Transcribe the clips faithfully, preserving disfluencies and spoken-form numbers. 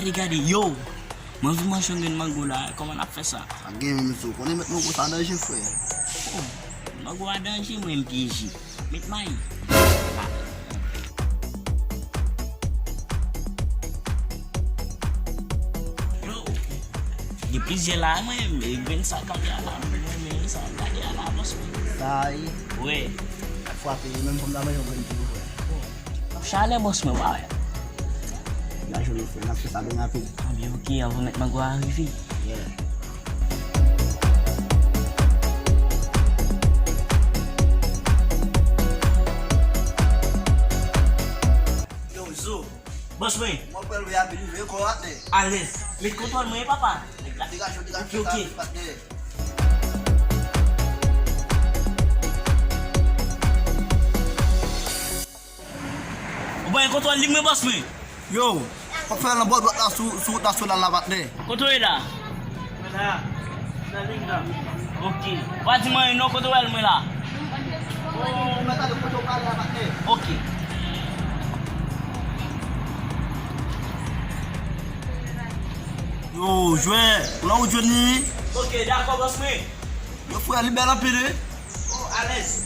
E gade, yo! Mwen vin manjè yon grenn mango la, kòman n ap fè sa? Sa gen menm zo, konnen mèt mango sa danje, frè. Oh, mango a danje, mwen m pyeje. Met may. Yo, gen plizyè la, mwen, e grenn sa kanpe a la, mwen, men sa, gade a la, bòs mwen. Sa ye? Wi. L ap frape, menm fanm la manje yon grenn tou, frè. Chalè bòs mwen, pa wè. Gade jwenn nou, frè, n ap fè sa byen rapid. Anben, oke, anvan mèt mango a rive. Yeah. Yo, Zo. Bòs mwen. Mwen pral rive, rive kò atè. Alèz. Met kontwòl mwen, papa. Degaje w, degaje w, oke, oke. Ou pa gen kontwòl li mwen, bòs mwen. Yo, w ap fè nan bò dwat la sou, sou wout nasyonal la, patnè. Kote w ye la? Mwen la. Nan liy la. Oke. Pa di mwen non, kote w al mwen la? Ou mèt ale kote w prale a, patnè. Oke. Yo, jwè, ou la ou jwenn li? Oke, dakò, bòs mwen. Yo, frè, li bèl anpil, wi. Oh, alèz.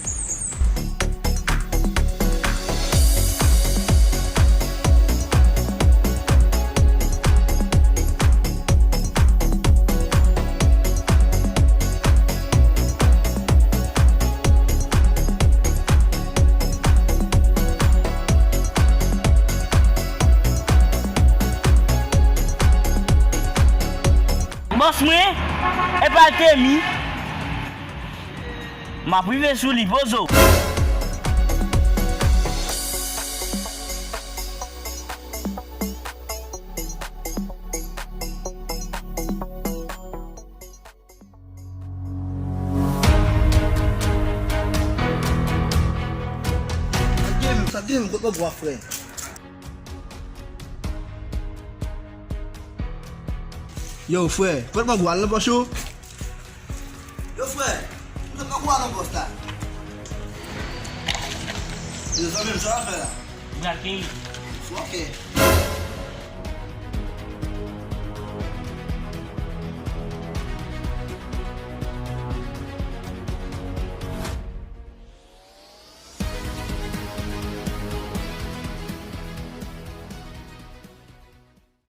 Bòs mwen, epa l te mi. M ap rive sou li, poze w. Sa gen, sa gen, kot mango a, frè? Yo, frè, kot mango a, al nan pòch ou? Yo, frè, kot mango a nan pòch la? Yo, zanmi m, sa w ap fè la? M pral keyi. Ok.